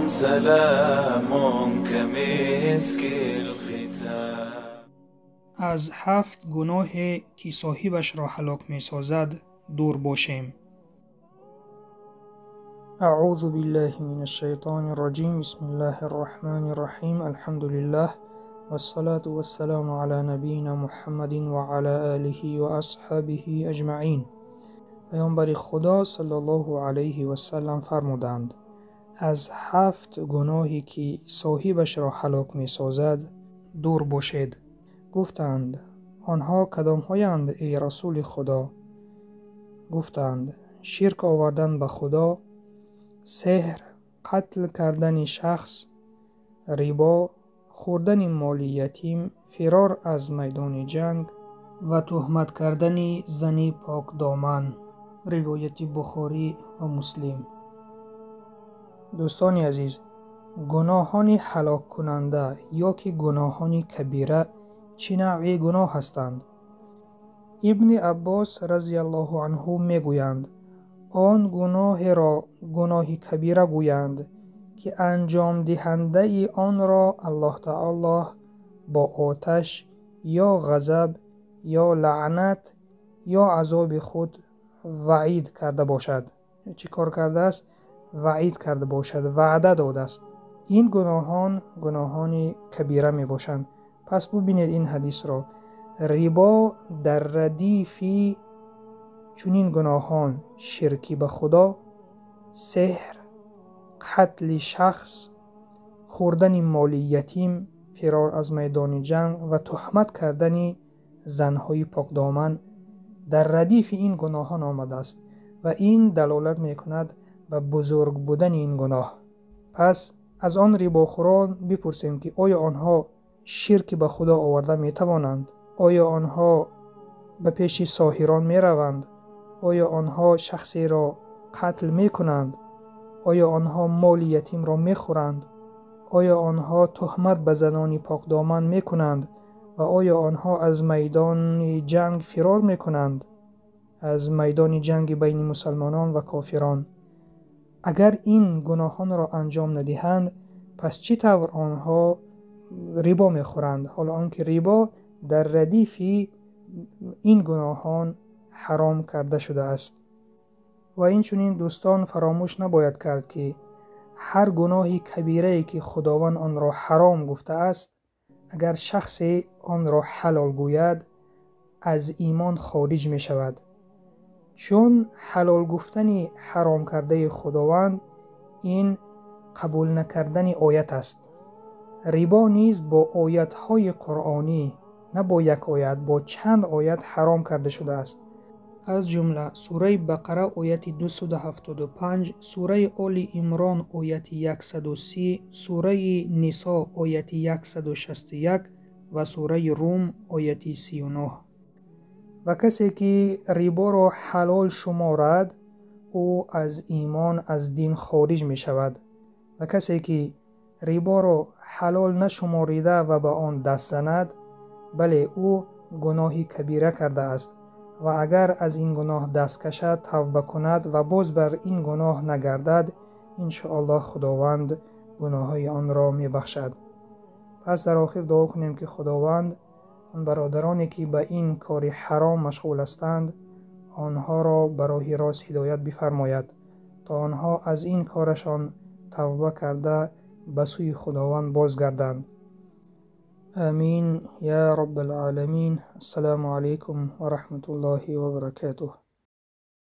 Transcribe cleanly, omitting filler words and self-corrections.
سلام كمسك الختام. Аз ҳафт гуноҳе, ки соҳибашро ҳалок месозад, дур бошем. أعوذ بالله من الشيطان الرجيم. بسم الله الرحمن الرحيم. الحمد لله والصلاة والسلام على نبينا محمد وعلى آله وأصحابه أجمعين. Паёмбари Худо саллаллоҳу алайҳи васаллам фармуданд: аз ҳафт гуноҳе, ки соҳибашро ҳалок месозад, дур бошед. Гуфтанд: онҳо кадомҳоянд, эй Расули Худо? Гуфтанд: ширк овардан ба Худо, сеҳр, қатл кардани шахс, рибо, хӯрдани моли ятим, фирор аз майдони ҷанг ва туҳмат кардани зани покдоман. Ривояти Бухорӣ ва Муслим. Дӯстони азиз, гуноҳони ҳалоккунанда ё ки гуноҳони кабира чӣ навъи гуноҳ ҳастанд? Ибни Аббос разияллоҳу анҳу мегӯянд: он гуноҳеро гуноҳи кабира гӯянд, ки анҷомдиҳандаи онро Аллоҳ таоло бо оташ ё ғазаб ё лаънат ё азоби худ ваъид карда бошад. Чӣ кор кардааст? Ваъид карда бошад, ваъда додааст. Ин гуноҳон гуноҳони кабира мебошанд. Пас бубинед ин ҳадисро. Рибо дар радифи чунин гуноҳон: ширкӣ ба Худо, сеҳр, қатли шахс, хӯрдани моли ятим, фирор аз майдони ҷанг ва туҳмат кардани занҳои покдоман дар радифи ин гуноҳон омадааст ва ин далолат мекунад ба бузург будани ин гуноҳ. Пас аз он рибохӯрон бипурсем, ки оё онҳо ширки ба Худо оварда метавонанд? Оё онҳо ба пеши соҳирон мераванд? Оё онҳо шахсеро қатл мекунанд? Оё онҳо моли ятимро мехӯранд? Оё онҳо туҳмат ба занони покдоман мекунанд? Ва оё онҳо аз майдони ҷанг фирор мекунанд? Аз майдони ҷанги байни мусалмонон ва кофирон. Агар ин гуноҳонро анҷом надиҳанд, пас чӣ тавр онҳо рибо мехӯранд? Ҳоло он ки рибо дар радифи ин гуноҳон ҳаром карда шудааст. Ва инчунин дӯстон, фаромӯш набояд кард, ки ҳар гуноҳи кабирае, ки Худованд онро ҳаром гуфтааст, агар шахсе онро ҳалол гӯяд, аз имон хориҷ мешавад. Чун ҳалол гуфтани ҳаром кардаи Худованд ин қабул накардани оят аст. Рибо низ бо оятҳои қуръонӣ, на бо як оят, бо чанд оят ҳаром карда шудааст. Аз ҷумла сураи Бақара ояти 275, сураи Оли Имрон ояти 130, сураи Нисо ояти 161 ва сураи Рум ояти 39. Ва касе ки риборо ҳалол шуморад, ӯ аз имон, аз дин хориҷ мешавад. Ва касе ки риборо ҳалол нашуморида ва ба он даст занад, бале, ӯ гуноҳи кабира кардааст. Ва агар аз ин гуноҳ даст кашад, тавба кунад ва боз бар ин гуноҳ нагардад, иншоаллоҳ Худованд гуноҳҳои онро мебахшад. Пас дар охир дуо кунем, ки Худованд он бародароне, ки ба ин кори ҳаром машғул ҳастанд, онҳоро ба роҳи рост ҳидоят бифармояд, то онҳо аз ин корашон тавба карда ба сӯи Худованд бозгарданд. Амин я Раббал оламин. Ассалому алайкум ва раҳматуллоҳи ва баракатуҳ.